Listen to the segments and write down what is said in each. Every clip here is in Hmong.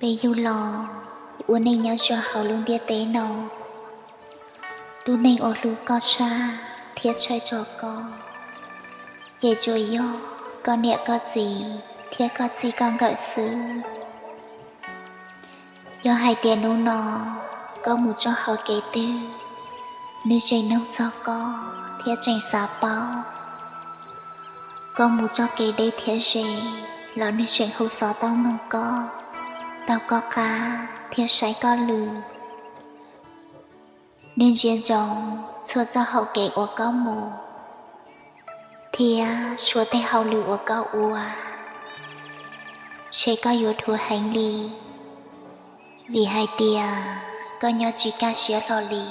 Peb yug los ua neej nyob rau hauv lub ntiaj teb no, tus neeg uas hlub koj tshaj thiab tshawb rog koj, ces tsuas yog koj niam koj txiv thiab koj txij koj nkawm xwb. Yog hais tias hnub no koj mus txog hauv kev twg, nws tseem noog txog koj thiab tseem xav paub. Koj mus txoj kev deb thiab ze, los nws tseem hu xov tooj nug koj taug koj qab thiab saib koj lus. Nws ntsia ntsoov txhua txoj hau kev uas koj mus, thiab txhua tej hauj lwm uas koj ua. Ntshe koj yuav dhuav heev li, vim hais tias koj nyob tsis kaj siab hlo li.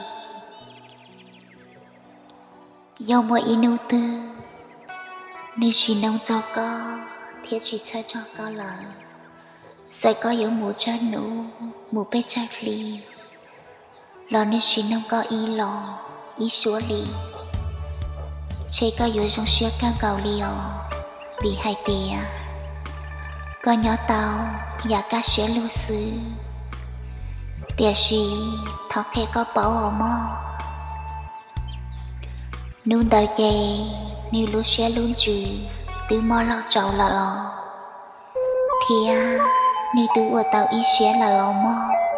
Yog muaj ib hnub twg nws tsis noog txog koj thiab tsis tshawb rog koj lawm, txawm koj yuav mus tsawg hnub mus pes tsawg hli, los nws tsis noog koj ib los ib suab li, ntshe koj yuav zoo siab kawg nkaus li os, vim hais tias koj nyob tau yam kaj siab luag xwb. Tiam sis thov qhia koj paub os mog, hnub ntawd ces nws lub siab lub ntsws twb mob laug tsaus lawm os, thiab nws twb ua tau ib siab lawm os mog.